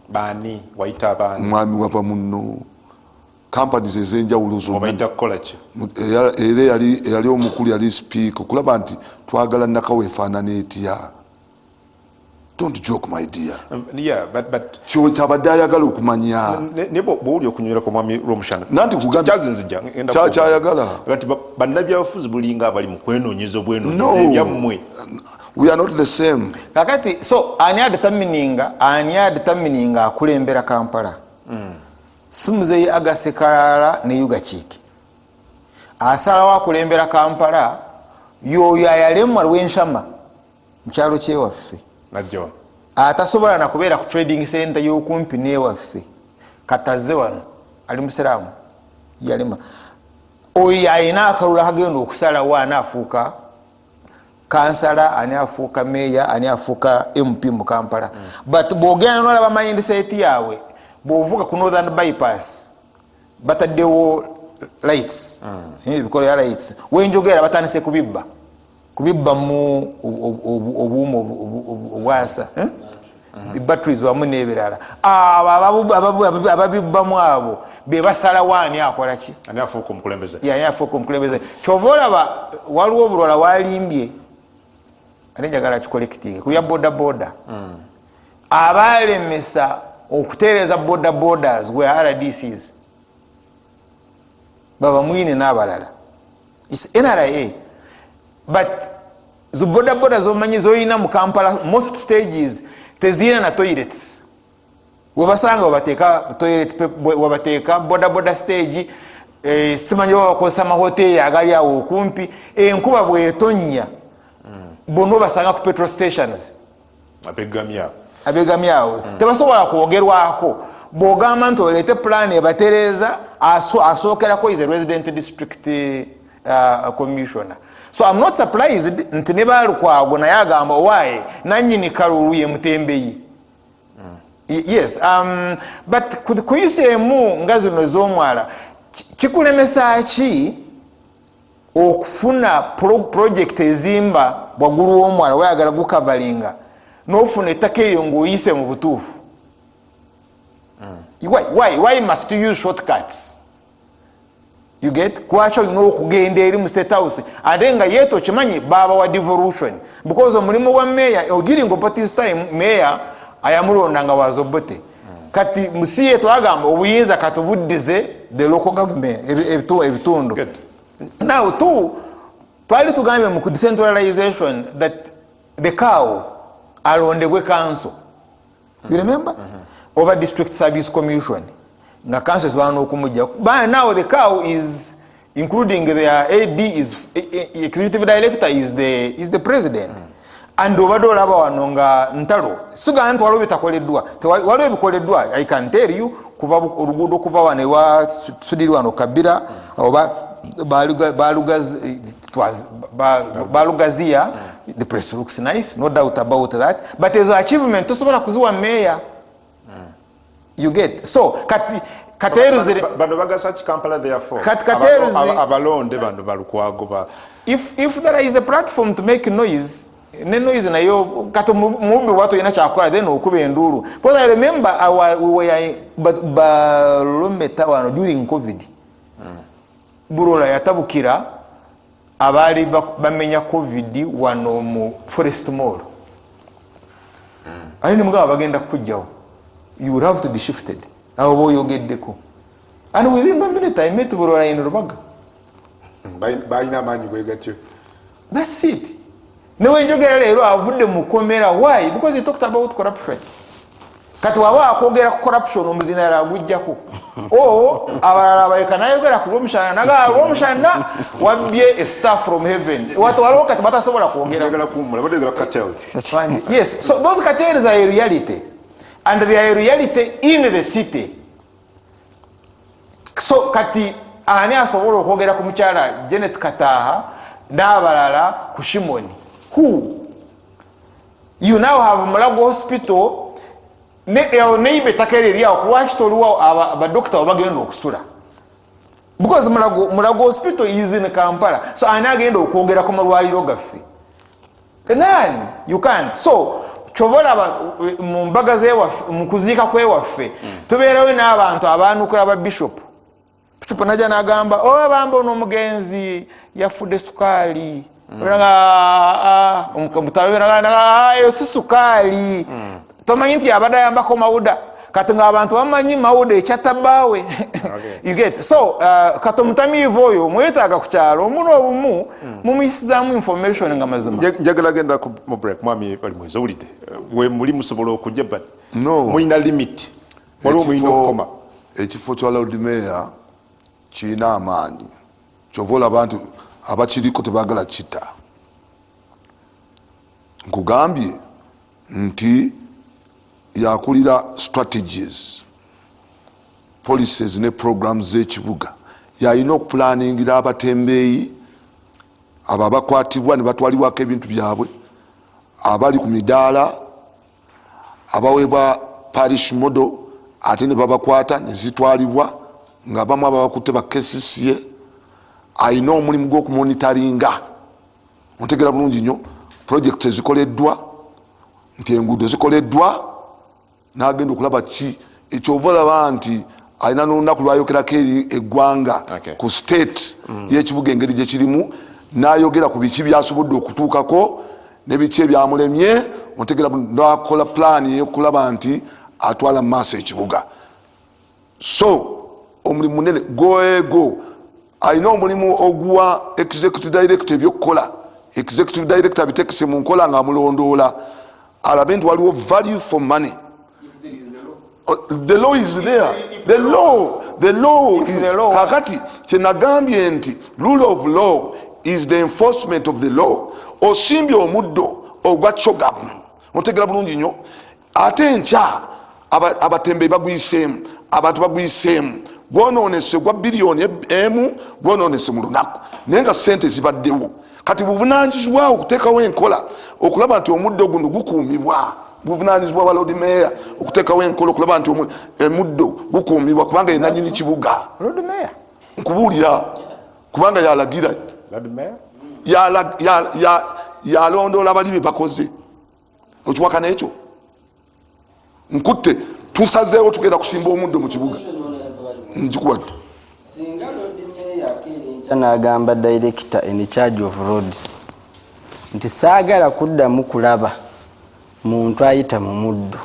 Baani wayita abaani? Mwami wava muno companies ez'enjawulo zonna. Obayita kukola ki? Era eyali omukulu yali speaker, okulaba nti twagala Nakawa efaanana etya. Don't joke, my dear. Yeah, but Kyo kyabadde ayagala okumanya. Ne bw'oli okunywerako mwami Rwomushana. Nanti kugambye- Kyazinzija, ngenda Kyayagala. Kati bannabyabufuzi bulinga abali mu kwenoonyeza obwenoonyeza No. ebyammwe. We are not the same. Kakati so ani adetermininga akulembera Kampala? Si muzeeyi Agase Kalala ne Yugakiike asalawo akulembera Kampala? Yoyo ayalemwa Lwenshama mu kyalo kyewaffe, Najjo. atasobola nakubeera ku trading center y'okumpi newaffe, kataze wano ali musiraamu yalema. Oyo ayina akalulu akagenda okusalawo ani afuuka kansala, ani afuuka meya, ani afuuka MP mu Kampala. But bwogenda nolaba mindset yaabwe, bwovuga ku Northern Bypass bataddewo lights, ebikolo ya lights. Wenjogera batandise kubibba kubibbamu obuuma obwasa, eh? Batteries wamu n'ebirala. Abo ababibbamu abo be basalawo ani akola ki. Ani afuuka omukulembeze? Yani afuuka omukulembeze. Kyova olaba waliwo obulwala walimbye, ate njagala kikolekitinge ku bya boda boda. Abalemesa okutereeza boda bodas we RDCs baba mwine n'abalala. It's NRA, but zo boda boda zomanyi zoyina mu Kampala, most stages teziyina na toilets. Webasanga webateeka toilet, webateeka boda boda stage, simanyi oba bakozesa amahoteri agali awo okumpi. Enkuba bwetonnya, bonna obasanga ku petrol stations. Abegamya. Abegamye awo tebasobola kwogerwako. Bwogamba nti oleete plan ebatereeza, asookerako is a resident district commissioner. So I'm not surprised nti ne Balukwago naye agamba owaaye nanyini kalulu ye mutembeyi. Yes, but ku issue emu nga zino ez'omwala, kikulemesa ki okufuna project ezimba waggulu w'omwala? Wayagala gukavalinga n'ofuna ettaka eyo ng'oyise mu butuufu. Why must you use shortcuts? You get? Lwaki olina okugenda eri mu State House, ate nga yeeta okimanyi baaba wa devolution? Because omulimu gwa meya during Obote's time, meya ayamulonda nga was Obote. Kati musiye twagamba obuyinza katubuddize the local government, ebitundu. Good. Now two, twali tugambye mu decentralization that the CAO alondebwe council, you remember? Oba district service commission, nga council esobola n'okumujja. But now the CAO is including their AD, is executive director, is the president. And obadde olaba wano nga ntalo sigamba nti waliwo bitakoleddwa. Waliwo ebikoleddwa. I can tell you, kuva oluguudo kuva wano ewa Sudiri wano Kabira oba Balugaziya, the place looks nice, no doubt about that. But ezo achievement tosobola kuziwa meya, you get? So kati kateruzire Bano bagasa ki Kampala therefore? Kati Kateruzi- Abalonde bano Balukwago ba If there is a platform to make noise, ne noise nayo kati mubbi bwatu olina kyakukola, then okuba enduulu. Because I remember we were barometa wano during COVID. Bulola yatabukira abaali bamenya COVID wano mu Forest Mall, ali nemugaba bagenda kukugjawo, you would have to be shifted abo boyogeddeko. And within one minute I met Bulola in Rubaga. Balina amaanyi bwe gatyo. That's it. Newenjogera leero avudde mu komera. Why? Because he talked about corruption. Kati waba akwogera ku corruption, omuzinala agujjako o abalala abaleka nayogera ku Lwomushana, nagaa Lwomushana wabbye a star from heaven. Wati waliwo kati batasobola kwogera. Njagala kuwummula, badde cartel. Wangi. Yes, so those cartels are a reality, and they are a reality in the city. So kati ani asobola okwogera ku mukyala Janet Kataha n'abalala ku Shimoni? Who? You now have Mulago Hospital neiba ettaka eryo eryawo. Kulwaki toliwo abadokita webagenda okusula? Because Mulago Hospital is in Kampala. So ani agenda okwogera ku malwaliro gaffe? Nani? You can't. So Kyova olaba mu mbaga zewaffe, mu kuziika kwewaffe, tubeerawo n'abantu abanukula ba bishop. Bishop najja n'agamba, "Oh, bamba ono omugenzi yafudde sukaali." Mutabeera, "Eyo si sukaali." Tomanyi nti abadde ayambako mawuda. Kati ng'abantu bamanyi mawuda ekyatta bbaawe. You get? So kati omutamiivu oyo mwetaaga ku kyalo omuno obumu mumuyisizaamu information nga mazima. Njagala genda mu break. Mwami bali mwezi owulidde we muli musobola okujja, but No. mulina limit, waliwo mulina okukoma. Ekifo kya Lord Mayor kirina amaanyi, kyova olaba nti abakiriko tebagala kita. Nkugambye nti yakulira strategies, policies ne programs z'ekibuga. Yalina okupulaningira abatembeeyi abo abakwatibwa ne batwalibwako ebintu byabwe, abali ku midaala, abaweebwa parish model ate ne babakwata nezitwalibwa, nga bamu ababakutte ba KCCA. Alina omulimu gw'okumonitaringa, ontegera bulungi nnyo, project ezikoleddwa, nti enguudo zikoleddwa, nagenda okulaba ki. Ekyova olaba nti alina n'olunaku lwayogerako eri eggwanga ku state y'ekibuga engeri gyekirimu, nayogera ku biki byasobodde okutuukako ne biki ebyamulemye, ontegera, nakola pulaani eyokulaba nti atwala mu maaso ekibuga. So omulimu munene goego. Alina omulimu oguwa executive director ebyokukola. Executive director abitekese mu nkola nga amulondoola, alabe nti waliwo value for money. Oh, the law is there, the law If is, the law works. Kakati kyenagambye nti rule of law is the enforcement of the law. Osimbye omuddo ogwa CHOGM, otegera bulungi nnyo, ate enkya abatembeyi baguyiseemu, abantu baguyiseemu, gwononese gwa biliyoni 1 gwononese mu lunaku, naye nga sente zibaddewo. Kati buvunanyizibwawo okuteekawo enkola okulaba nti omuddo guno gukuumibwa. Buvunanyizibwa bwa Lord Mayor okuteekawo enkola okulaba nti omuddo gukuumibwa, kubanga yenanyini kibuga. Lord Mayor. Nkubuulira, kubanga yalagira. Lord Mayor? Yalondoola bali bye bakoze. Okiwakana ekyo? Nkutte tusazeewo tugenda kusimba omuddo mu kibuga, nkikuwadde. Singa Lord Mayor akeera enkya n'agamba director in charge of roads nti saagala kuddamu kulaba muntu ayita mu muddo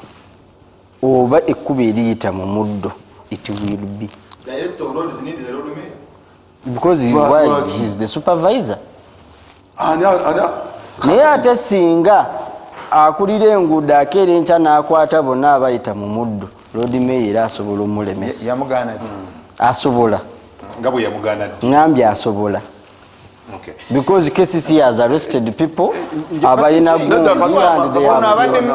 oba ekkubo eriyita mu muddo, it will be Director of roads need the Lord Mayor. Because why? Lwaki? He is the supervisor. Ani Naye ate singa akulira enguudo akeera enkya n'akwata bonna abayita mu muddo, Lord Mayor era asobola omulemesa. Yamugaana. Asobola. Nga bwe yamugaana ddi? Ngambye asobola. Because KCC has arrested people abalina Nedda, guns and they Ono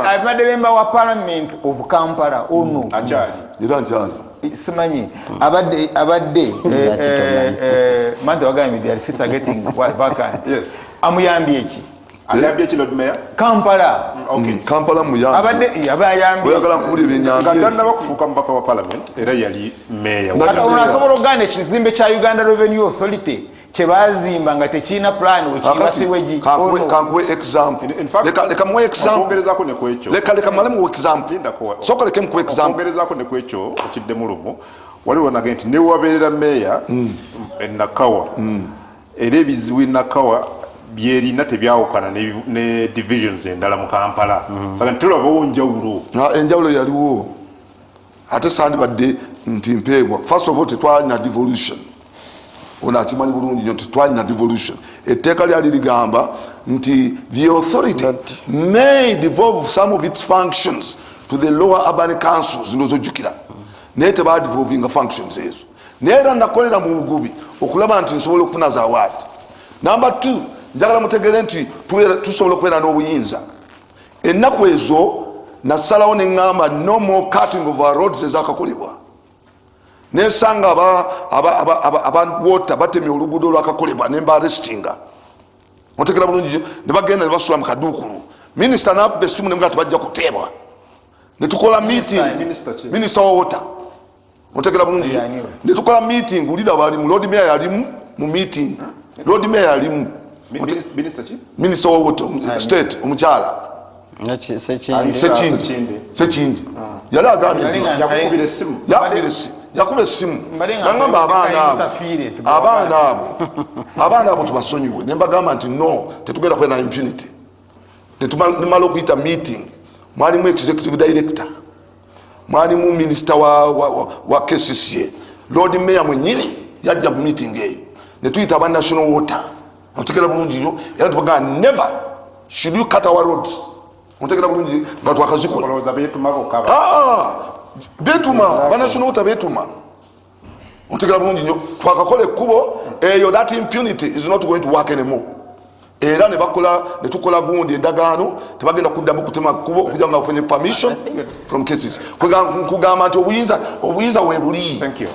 have abadde member wa Parliament of Kampala ono. Akyali? Era nkyali. Simanyi abadde Lwaki tomanyi? Mante wagambye their seats are getting vacant. Yes. Amuyambye ki? Ayambye ki Lord Mayor? Kampala. Kampala muyambi. Abadde aba ayambye. Oyagala nkubulira Nga ebyenyambye? tannaba kufuuka mubaka wa parliament, era yali meya. Kati ono asobola okugaana ekizimbe kya Uganda Revenue Authority kyebazimba nga tekirina plan wekibasiwegi? Kankuwe example. In fact, Leka muwe example. okwongerezaako ne ku ekyo. Leka male muwe example. Lindako. Sooka leke mukuwe example. Okwongerezaako ne ku ekyo okiddemu lumu, waliwo nage nti newabeerera meeya enakawa, era ebizibu enakawa byerina tebyawukana ne divisions endala mu Kampala. Saka nti tulabawo njawulo. Ah, enjawulo yaliwo, ate sandibadde nti mpeebwa. First of all, tetwalina devolution. Ono akimanyi bulungi nnyo, tetwalina devolution. Etteeka lyali ligamba nti the authority may devolve some of its functions to the lower urban councils. Ndozojjukira, naye tebadevolvinga functions ezo. Naye era nakolera mu bugubi okulaba nti nsobola okufuna za ward. Number two, njagala mutegere nti tusobola okubeera n'obuyinza. Ennaku ezo nasalawo neŋŋamba, no more cutting of our roads ezakakolebwa. Nesanga aba water batemye oluguudo olwakakolebwa, nemba arrestinga, otegera bulungi, ne bagenda ne basula mu kaduukulu. Minisita nakuba essimu nemugaa tebajja kuteebwa, netukola meeting. Minister ki? Minisita wa water, otegera bulungi. Yani we. Netukola meeting, ulira balimu, Lord Mayor yalimu mu meeting, Lord Mayor yalimu. Minister ki? Minisita wa water state omukyala. Sekindi yali agambye nti yakuba essimu nagamba abaana abo tubasonyiwe, nembagamba nti no, tetugenda kubeera na impunity. Nemala okuyita meeting, mwalimu executive director, mwalimu minister wa KCCA, Lord Mayor mwenyini yajja mu meeting eyo, netuyita aba National Water. Otegera bulungi nnyo, era tubagamba never should you cut our roads. Otegera bulungi nga twakazikola. Betuma aba National Water betuma. Otegera bulungi nnyo, twakakola ekkubo eyo, that impunity is not going to work anymore. Era ne bakola ne tukola gundi endagaano, tebagenda kuddamu kutema kkubo okujja nga bafunye permission from cases. Kugamba nti obuyinza weebuli. Thank you.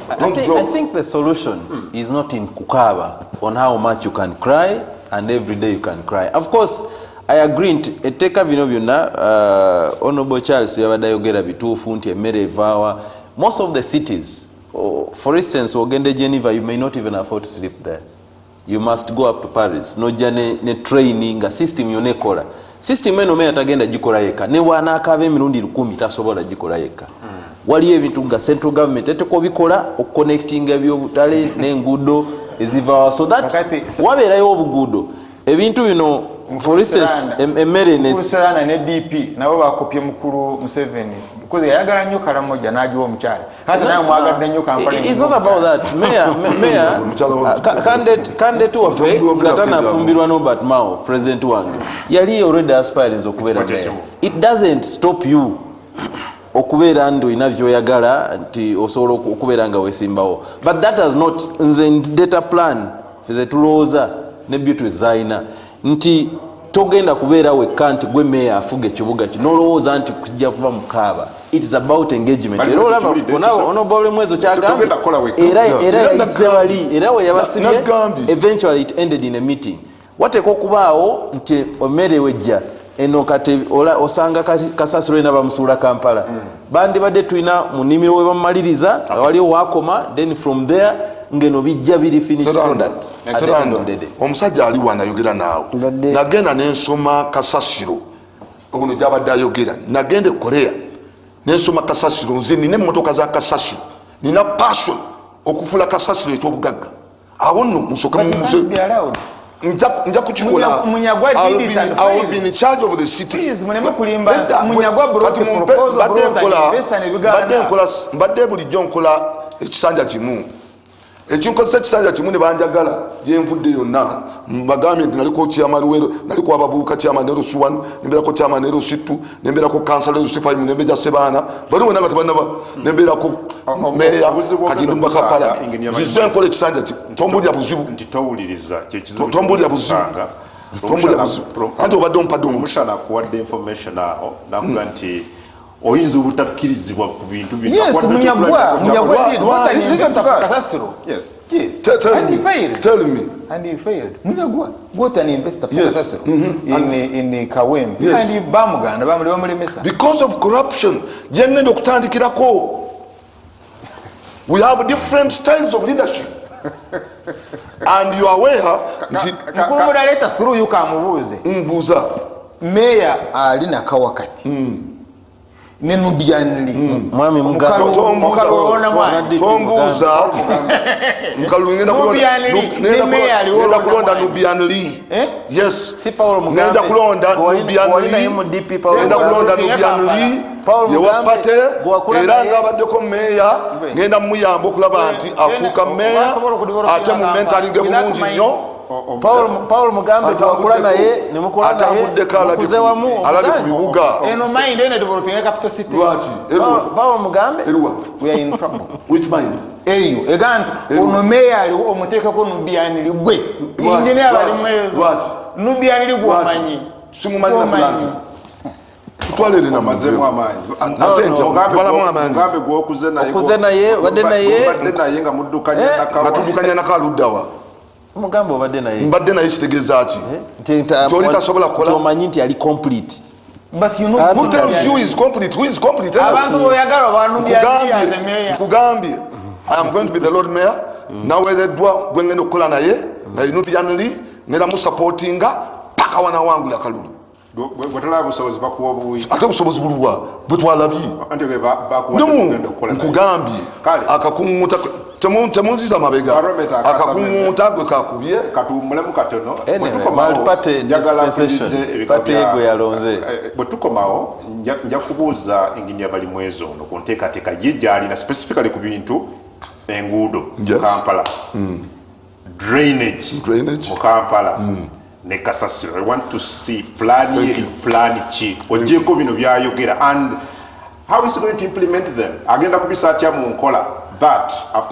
I think the solution is not in kukaba on how much you can cry and every day you can cry. Of course, I agree nti etteeka bino byonna, Honorable Charles yabadde ayogera bituufu nti emmere evaawa. Most of the cities, for instance, ogende Geneva, you may not even afford to sleep there. You must go up to Paris. Nojja ne training nga system yonna ekola. System eno meya tagenda gikola yekka. Ne bw'anaakaaba emirundi 1000 tasobola gikola yekka. Waliyo ebintu nga central government eteekwa obikola okuconnectinga ebyobutale n'enguudo ezivaawa, so that wabeerayo obuguudo. Ebintu bino, for instance, emmere ne ne DP nabo bakopye mukulu Museveni because yayagala nnyo Karamoja n'agiwa omukyala. Hata naye mwagadde nnyo Kampala. It's not about that. Mayor candidate waffe nga tanafumbirwa Norbert Mao, president wange, yali already aspiring okubeera mayor. It doesn't stop you okubeera ndi olina by'oyagala nti osobola okubeera nga weesimbawo, but that does not, nze data plan ffe tulowooza ne beauty zalina nti togenda kubeera wekka nti gwe meya afuga ekibuga kino nolowooza nti kijja kuva mu kaaba. It is about engagement. Era olaba Honorable Mwezo kyagambye, era yayise wali, era we yabasibye, eventually it ended in a meeting. Wateekwa okubaawo nti emmere wejja eno kati osanga kasasiro ena bamusuula Kampala. Bandibadde tulina mu nnimiro we bamumaliriza, waliwo wakoma, then from there ngeno bijja biri finished products. Omusajja ali wano ayogera naawe, nagenda nensoma kasasiro ono gyabadde ayogera, nagenda e Korea nensoma kasasiro. Nze nina emmotoka za kasasiro, nina passion okufuula kasasiro ekyobugagga. Awo nno nsooke nja kukikola. I will be in charge of the city. Mbadde bulijjo nkola ekisanja kimu, ekinkozesa ekisanja kimu ne banjagala gyenvudde yonna. Mbagambye nti naliko chairman wero, naliko abavubuka chairman LC1, nembeerako chairman LC2, nembeerako council LC5, nembeera Sebaana bali bonna nga tebannaba, nembeerako meya kati ndi Kampala. Nzize nkola ekisanja kimu. Tombulira buzibu nti towuliriza, kyekizibu. Tombulira buzibu, tombulira buzibu. Anti obadde ompadde omukisa. Omushana akuwadde information awo nakuga nti oyinza obutakkirizibwa ku bintu bino. Yes, Munyagwa did what an investor for kasasiro. Yes. Yes. Tell and me. He failed. Tell me. And he failed. Munyagwa got an investor for kasasiro in Kawempe. Yes. And bamuganda bamulemesa. Because of corruption. Gyengenda okutandikirako. We have different styles of leadership. And you are aware nti Mukulu Mudaleta through you kamubuuze. Mbuuza. Mayor alina kawakati. Ne Nubian Li. Mwami Mugabe. Tombuuza. Mukalu ngenda kulonda Nubian Li. Yes. Si Paulo Mugambe. Ngenda kulonda Nubian Li. Ngenda kulonda Nubian Li. Yewapate era ng'abaddeko meeya, ngenda muyamba okulaba nti afuuka meeya ate mu mentalinge bulungi nnyo. Paul Mugambe twakula naye ne mukola naye mukuze wamu alabye ku bibuga. Eno mind eno developing capital city. Lwaki? Paul Mugambe Eruwa. We are in trouble. Which mind? Eyo egant ono meya ali omuteekako Nubian Li gwe. Engineer bali mwezo. Lwaki? Nubian Li gwomanyi. Simumanyi na kulanta. Tutwalere na mazemu amaanyi. Ate nti balamu amaanyi. Mugambe gwokuze naye. Okuze naye wadde naye. Wadde naye nga muddukanya nakawa. Nga tuddukanya nakaluddawa. Mugambe obadde naye. Mbadde naye kitegeeza ki? Nti oli tasobola kukola. Omanyi nti ali complete. But you know, who tells you is complete? Who is complete? Abantu boyagala ba Nubian Li as a mayor. Nkugambye, I am going to be the Lord Mayor. Naweereddwa gwe ngenda okukola naye, naye Nubian Li, ngenda musupportinga paka wanawangula akalulu. Gwe tolaba busobozi, bakuwa obuwi. Ate obusobozi buluwa bwetwalabye? Anti bwe bakuwa No, tekugenda okukola naye. nkugambye. Kale. Akakuŋŋuta temunziza mabega. Barometer akasame. Akakuŋŋuta gwe kakubye. Katuwummulemu katono. Anyway, Bwe tukomawo, multi-party njagala dispensation. mpulirize ebika Party gwe yalonze. Bwe tukomawo nja kubuuza Engineer Balimwezo ono ku nteekateeka ye gy'alina, specifically ku bintu enguudo mu Kampala, drainage, Drainage. mu Kampala ne kasasiro. I want to see plan ye. Thank Eri you. plan ki ogyeko bino byayogera, and how is he going to implement them? Agenda kubisa atya mu nkola? That after.